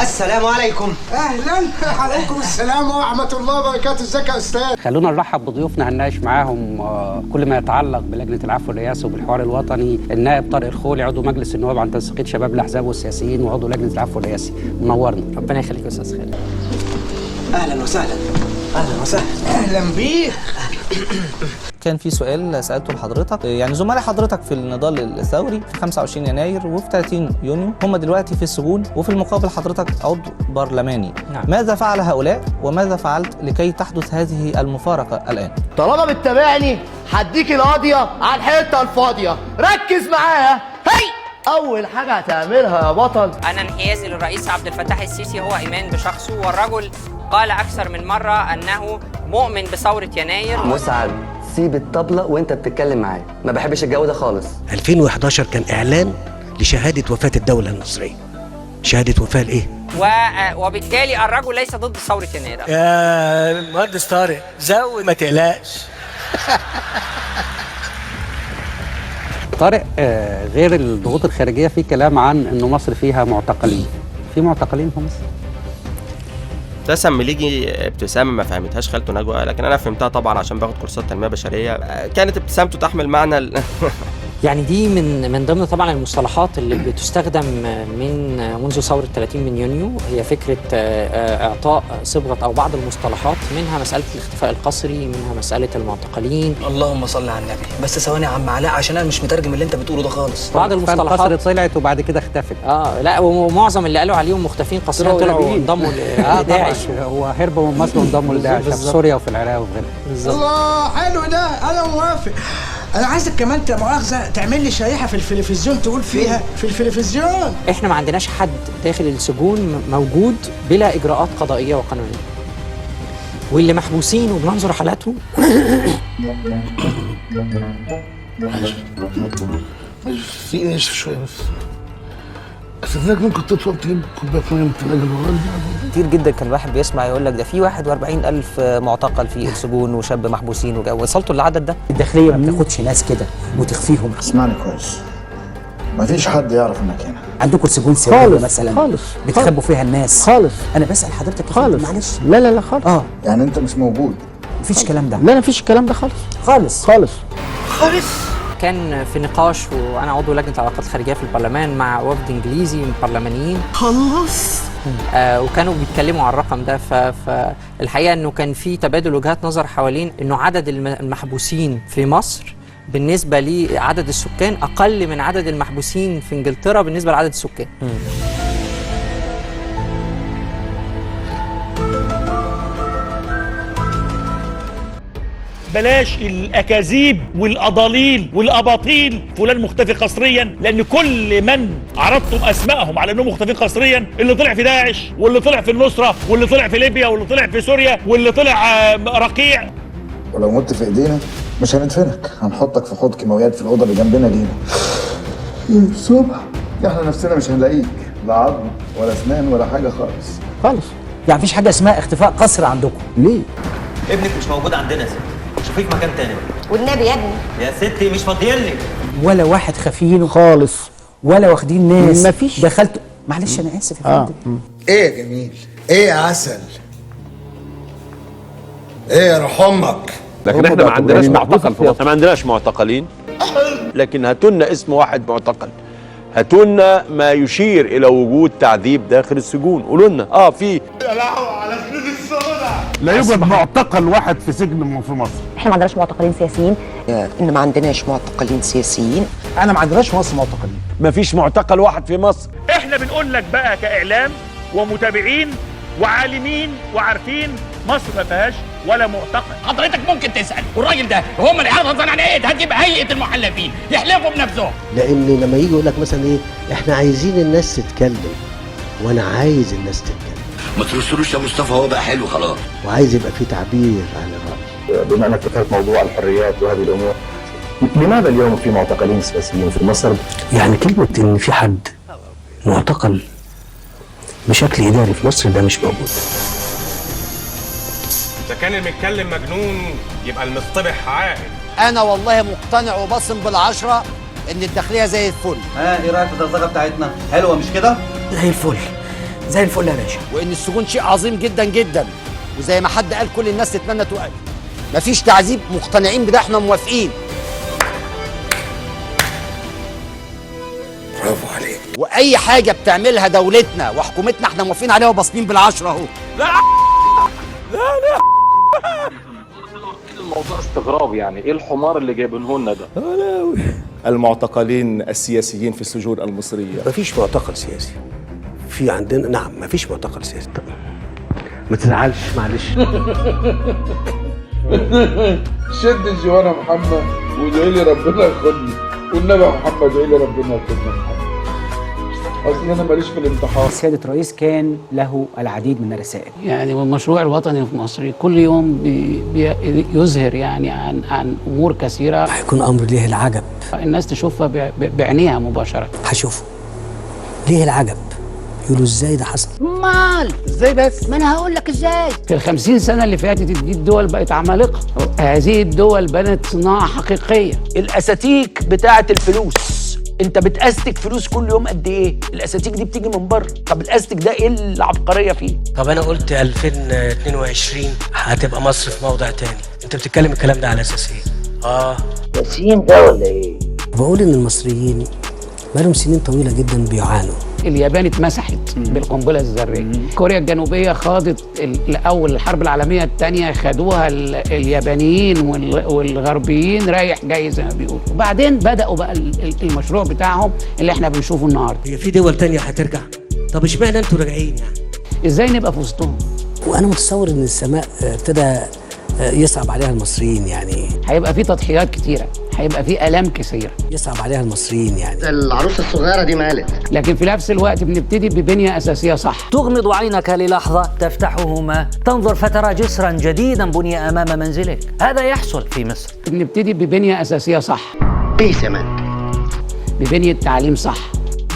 السلام عليكم. اهلا، عليكم السلام ورحمة الله وبركاته. ازيك يا استاذ؟ خلونا نرحب بضيوفنا، هنناقش معاهم كل ما يتعلق بلجنه العفو الرئاسي وبالحوار الوطني. النائب طارق الخولي عضو مجلس النواب عن تنسيقيه شباب الاحزاب والسياسيين وعضو لجنة العفو الرئاسي، منورنا. ربنا يخليك يا استاذ خالد. اهلا وسهلا، اهلا وسهلا. اهلا بيك. كان في سؤال سألته لحضرتك، يعني زملاء حضرتك في النضال الثوري في 25 يناير وفي 30 يونيو هم دلوقتي في السجون، وفي المقابل حضرتك عضو برلماني. نعم. ماذا فعل هؤلاء وماذا فعلت لكي تحدث هذه المفارقة الآن؟ طالما بتتابعني هديك القاضية على الحتة الفاضية، ركز معايا. هي أول حاجة هتعملها يا بطل، انا انحيازي للرئيس عبد الفتاح السيسي هو ايمان بشخصه، والرجل قال اكثر من مرة انه مؤمن بثورة يناير. مسعد، سيب الطبلة وانت بتتكلم معايا، ما بحبش الجو ده خالص. 2011 كان إعلان لشهادة وفاة الدولة المصرية. شهادة وفاة لإيه؟ وبالتالي الرجل ليس ضد ثورة يناير. يا المهندس طارق زود، ما تقلقش. طارق، غير الضغوط الخارجية في كلام عن انه مصر فيها معتقلين، في معتقلين في مصر؟ ابتسم مليجي ابتسامة ما فهمتهاش خالته نجوى، لكن انا فهمتها طبعا عشان باخد كورسات تنمية بشرية. كانت ابتسامته تحمل معنى يعني دي من ضمن طبعا المصطلحات اللي بتستخدم من منذ ثورة 30 من يونيو، هي فكرة اعطاء صبغة او بعض المصطلحات، منها مسالة الاختفاء القسري، منها مسالة المعتقلين. اللهم صل على النبي. بس ثواني يا عم علاء عشان انا مش مترجم اللي انت بتقوله ده خالص. بعض المصطلحات المصطلحات طلعت وبعد كده اختفت. لا، ومعظم اللي قالوا عليهم مختفين قسريا طلعوا انضموا لداعش. هو هربوا من مصر وانضموا لداعش في سوريا وفي العراق وفي غيرها. الله، حلو ده، انا موافق. انا عايزك كمان مؤاخذة تعمل لي شريحة في التلفزيون تقول فيها في التلفزيون. احنا ما عندناش حد داخل السجون موجود بلا اجراءات قضائية وقانونيه، واللي محبوسين وبننظر حالاتهم. في ناشف شوية بس. استاذنك ممكن تطلب تجيب كوباية مية من الثلاجة؟ كتير جدا كان الواحد بيسمع يقول لك ده في 41,000 معتقل في السجون وشاب محبوسين، وصلتوا للعدد ده؟ الداخلية ما بتاخدش ناس كده وتخفيهم. اسمعني كويس، مفيش حد يعرف انك هنا. عندكم سجون سرية مثلا؟ خالص. بتخبوا فيها الناس؟ خالص. انا بسأل حضرتك خالص، معلش. لا لا لا خالص. يعني انت مش موجود؟ مفيش الكلام ده. لا مفيش الكلام ده خالص خالص خالص خالص. كان في نقاش وانا عضو لجنة العلاقات الخارجية في البرلمان مع وفد انجليزي من برلمانيين خلص. وكانوا بيتكلموا على الرقم ده. فالحقيقة انه كان في تبادل وجهات نظر حوالين انه عدد المحبوسين في مصر بالنسبة لعدد السكان اقل من عدد المحبوسين في انجلترا بالنسبة لعدد السكان. بلاش الاكاذيب والاضاليل والاباطيل، فلان مختفي قسريا، لان كل من عرضتم اسمائهم على انهم مختفين قسريا، اللي طلع في داعش واللي طلع في النصرة واللي طلع في ليبيا واللي طلع في سوريا واللي طلع رقيع. ولو مت في ايدينا مش هندفنك، هنحطك في حوض كيماويات في الاوضة اللي جنبنا لينا. الصبح احنا نفسنا مش هنلاقيك، لا عظم ولا اسنان ولا حاجة خالص خالص. يعني مفيش حاجة اسمها اختفاء قسري عندكم؟ ليه؟ ابنك مش موجود عندنا يا ستي، شوفيه في مكان تاني. والنبي يا ابني يا ستي مش فاضيين. ولا واحد خافيينه خالص، ولا واخدين ناس. مفيش. دخلت، معلش انا اسف يا فندم. ايه يا جميل، ايه يا عسل، ايه يا روح امك. لكن احنا ما عندناش معتقل في مصر، ما عندناش معتقلين، لكن هاتولنا اسم واحد معتقل، هاتولنا ما يشير الى وجود تعذيب داخل السجون، قولوا لنا في. يا لهوي على سنين السوداء. لا يوجد معتقل واحد في سجن في مصر. احنا ما عندناش معتقلين سياسيين. ان ما عندناش معتقلين سياسيين. انا ما عندناش في مصر معتقلين. ما فيش معتقل واحد في مصر. احنا بنقول لك بقى كاعلام ومتابعين وعالمين وعارفين مصر ما فيهاش ولا معتقل. حضرتك ممكن تسال والراجل ده هم اللي غلطان على ايه؟ ده هتجيب هيئة المحلفين يحلفوا بنفسهم. لأن لما يجي يقول لك مثلا إيه، إحنا عايزين الناس تتكلم، وأنا عايز الناس تتكلم. ما ترسلوش يا مصطفى، هو بقى حلو خلاص. وعايز يبقى في تعبير عن الرأي. بما انك ذكرت موضوع الحريات وهذه الامور، لماذا اليوم في معتقلين سياسيين في مصر؟ يعني كلمة إن في حد معتقل بشكل إداري في مصر ده مش موجود. إذا كان المتكلم مجنون يبقى المصطبح عاقل. انا والله مقتنع وبصم بالعشرة ان الداخلية زي الفل. ها، ايه رايك في الزغزغه بتاعتنا؟ حلوة مش كده؟ زي الفل. زي الفل يا باشا. وان السجون شيء عظيم جدا جدا، وزي ما حد قال كل الناس تتمنى توقف. مفيش تعذيب، مقتنعين بده، احنا موافقين. برافو عليك. واي حاجة بتعملها دولتنا وحكومتنا احنا موافقين عليها وباصمين بالعشرة اهو. لا لا لا، الموضوع استغراب، يعني ايه الحمار اللي جايبينه لنا ده؟ المعتقلين السياسيين في السجون المصرية. مفيش معتقل سياسي في عندنا. نعم مفيش معتقل سياسي. طب ما تزعلش معلش. شد الجوانه يا محمد وادعي لي ربنا ياخدني، والنبي يا محمد ادعي لي ربنا ياخدني يا محمد، اصل انا ماليش في الانتحار. سيادة الرئيس كان له العديد من الرسائل. يعني والمشروع الوطني في مصر كل يوم بيظهر يعني عن امور كثيرة. هيكون امر ليه العجب، الناس تشوفها بعينيها مباشرة. هشوفه ليه العجب، يقولوا ازاي ده حصل؟ مال ازاي بس؟ ما انا هقول لك ازاي. في ال50 سنة اللي فاتت دي الدول بقت عمالقة، هذه الدول بنت صناعة حقيقية. الاساتيك بتاعه الفلوس، انت بتأستك فلوس كل يوم قد ايه؟ الاساتيك دي بتيجي من بره، طب الاستك ده ايه العبقرية فيه؟ طب انا قلت 2022 هتبقى مصر في موضع تاني، انت بتتكلم الكلام ده على اساس ايه؟ ياسين ده ولا ايه؟ بقول ان المصريين بقالهم سنين طويلة جدا بيعانوا. اليابان اتمسحت بالقنبله الذرية، كوريا الجنوبية خاضت الاول الحرب العالمية الثانية، خدوها اليابانيين والغربيين رايح جاي زي ما بيقولوا، وبعدين بداوا بقى المشروع بتاعهم اللي احنا بنشوفه النهارده. هي في دول تانية هترجع؟ طب اشمعنى انتوا راجعين يعني؟ ازاي نبقى في وسطهم؟ وانا متصور ان السماء ابتدى يصعب عليها المصريين، يعني هيبقى في تضحيات كتيرة، هيبقى في آلام كثيرة يصعب عليها المصريين يعني. العروسة الصغيرة دي مالت. لكن في نفس الوقت بنبتدي ببنية أساسية صح. تغمض عينك للحظة تفتحهما تنظر فترى جسرا جديدا بني أمام منزلك، هذا يحصل في مصر. بنبتدي ببنية أساسية صح. بيس يا مان. ببنية تعليم صح.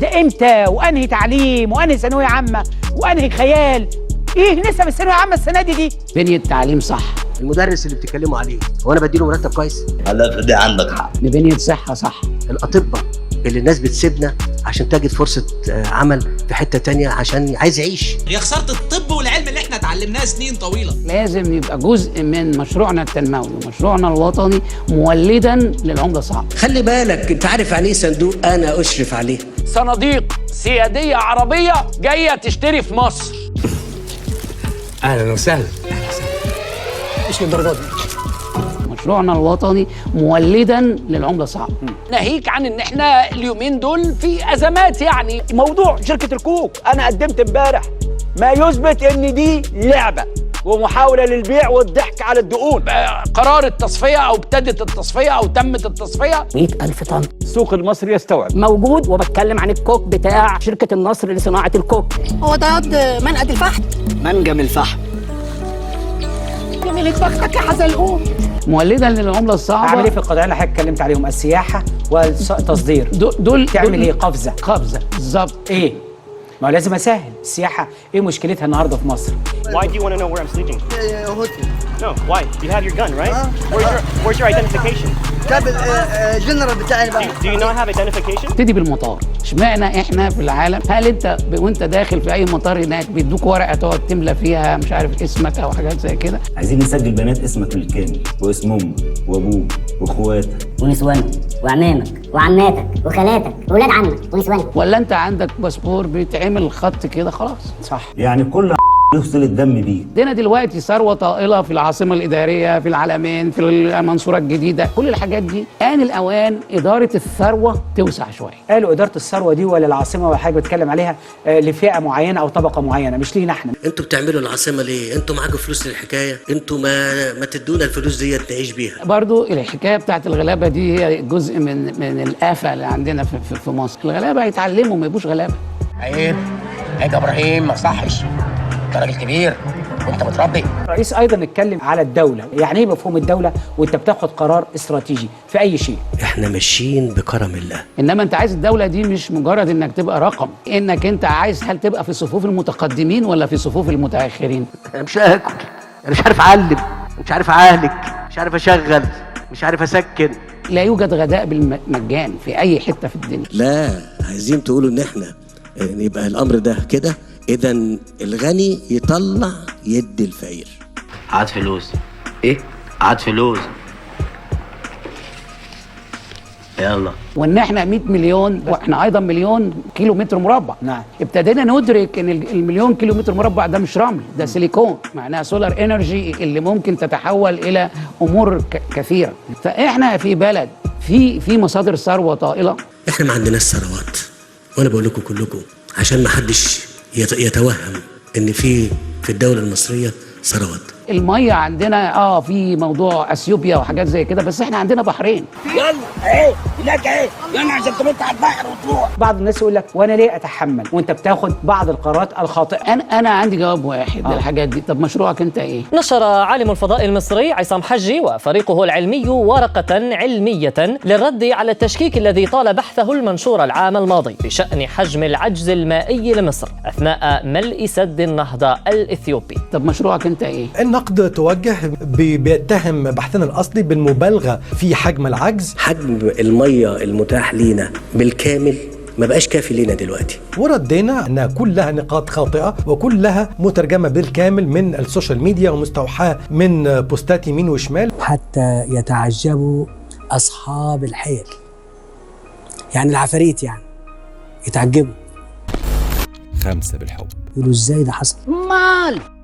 ده إمتى وأنهي تعليم وأنهي ثانوية عامة وأنهي خيال؟ إيه نسب الثانوية العامة السنة دي؟ بنية تعليم صح. المدرس اللي بتتكلموا عليه هو انا بديله مرتب كويس؟ لا دي عندك حق. ببنية صحة صح. الأطباء اللي الناس بتسيبنا عشان تجد فرصة عمل في حتة تانية عشان عايز يعيش. يا خسارة الطب والعلم اللي احنا اتعلمناه سنين طويلة. لازم يبقى جزء من مشروعنا التنموي ومشروعنا الوطني مولدا للعملة الصعبة. خلي بالك انت عارف يعني ايه صندوق انا اشرف عليه؟ صناديق سيادية عربية جاية تشتري في مصر. اهلا وسهلا. مش للدرجة دي. مشروعنا الوطني مولدا للعملة الصعبة. ناهيك عن ان احنا اليومين دول في ازمات، يعني موضوع شركة الكوك انا قدمت امبارح ما يثبت ان دي لعبه ومحاولة للبيع والضحك على الدقون. قرار التصفية او ابتدت التصفية او تمت التصفية. 100,000 طن. السوق المصري يستوعب. موجود، وبتكلم عن الكوك بتاع شركة النصر لصناعة الكوك. هو ده منقد الفحم؟ منجم الفحم. جميلة بختك يا حزلقوم. مولدا للعملة الصعبة. اعمل ايه في القضايا اللي حضرتك اتكلمت عليهم؟ السياحة والتصدير. دول تعمل ايه؟ قفزه. قفزه بالظبط. ايه؟ ما هو لازم اسهل السياحة. ايه مشكلتها النهارده في مصر؟ Why do you want to know where I'm sleeping? No, why? You have your gun, right? Where's your identification? طب الجنرال بتاعي بقى. Do you not have identification? ابتدي بالمطار. اشمعنى احنا في العالم؟ هل انت وانت داخل في اي مطار هناك بيدوك ورقة تقعد تملى فيها مش عارف اسمك او حاجات زي كده؟ عايزين نسجل بنات اسمك بالكامل واسم امك وابوك واخواتك ونسوانك وعمامك وعماتك وخالاتك وولاد عمك ونسوانك. ولا انت عندك باسبور بيتعمل خط كده خلاص؟ صح. يعني كل يفصل الدم بيه. عندنا دلوقتي ثروة طائلة في العاصمة الادارية، في العلمين، في المنصورة الجديدة، كل الحاجات دي. آن الاوان ادارة الثروة توسع شوية. قالوا ادارة الثروة دي ولا العاصمة ولا حاجة بتكلم عليها لفئة معينة او طبقه معينة، مش لينا احنا. انتوا بتعملوا العاصمة ليه؟ انتوا معاكم فلوس للحكايه؟ انتوا ما تدونا الفلوس ديت نعيش بيها. برضو الحكاية بتاعت الغلابة دي هي جزء من الافة اللي عندنا في مصر. الغلابة هيتعلموا ما يبقوش غلابة. عيب عيب يا ابراهيم، ما صحش، انت راجل كبير وانت متربي. الرئيس ايضا اتكلم على الدولة، يعني ايه مفهوم الدولة وانت بتاخد قرار استراتيجي في اي شيء؟ احنا ماشيين بكرم الله. انما انت عايز الدولة دي مش مجرد انك تبقى رقم، انك انت عايز هل تبقى في صفوف المتقدمين ولا في صفوف المتاخرين؟ انا مش هاكل، انا مش عارف اعلم، مش عارف اعالج، مش عارف اشغل، مش عارف اسكن. لا يوجد غداء بالمجان في اي حتة في الدنيا. لا، عايزين تقولوا ان احنا يبقى الامر ده كده، اذا الغني يطلع يدي الفقير. عاد فلوس. ايه؟ عاد فلوس. يلا. وان احنا 100 مليون واحنا ايضا مليون كيلو متر مربع. نعم. ابتدينا ندرك ان المليون كيلو متر مربع ده مش رمل، ده سيليكون، معناها solar energy اللي ممكن تتحول الى امور كثيرة. فاحنا في بلد في مصادر ثروة طائلة. احنا ما عندناش ثروات، وانا بقول لكم كلكم عشان ما حدش يتوهم ان في الدولة المصرية ثروات. المية عندنا في موضوع اثيوبيا وحاجات زي كده، بس احنا عندنا بحرين. يلا ايه هناك ايه يلا عشان تنط على البحر وتروح. بعض الناس يقول لك وانا ليه اتحمل وانت بتاخد بعض القرارات الخاطئة. انا عندي جواب واحد للحاجات دي. طب مشروعك انت ايه؟ نشر عالم الفضاء المصري عصام حجي وفريقه العلمي ورقة علمية للرد على التشكيك الذي طال بحثه المنشور العام الماضي بشأن حجم العجز المائي لمصر اثناء ملء سد النهضة الاثيوبي. طب مشروعك انت ايه؟ النقد توجه بيتهم بحثنا الأصلي بالمبالغة في حجم العجز. حجم المية المتاح لينا بالكامل ما بقاش كافي لينا دلوقتي. وردينا أنها كلها نقاط خاطئة وكلها مترجمة بالكامل من ال social media ومستوحاة من بوستات يمين وشمال. حتى يتعجبوا أصحاب الحيل، يعني العفاريت، يعني يتعجبوا. 5 بالحب. يقولوا ازاي ده حصل؟ مال.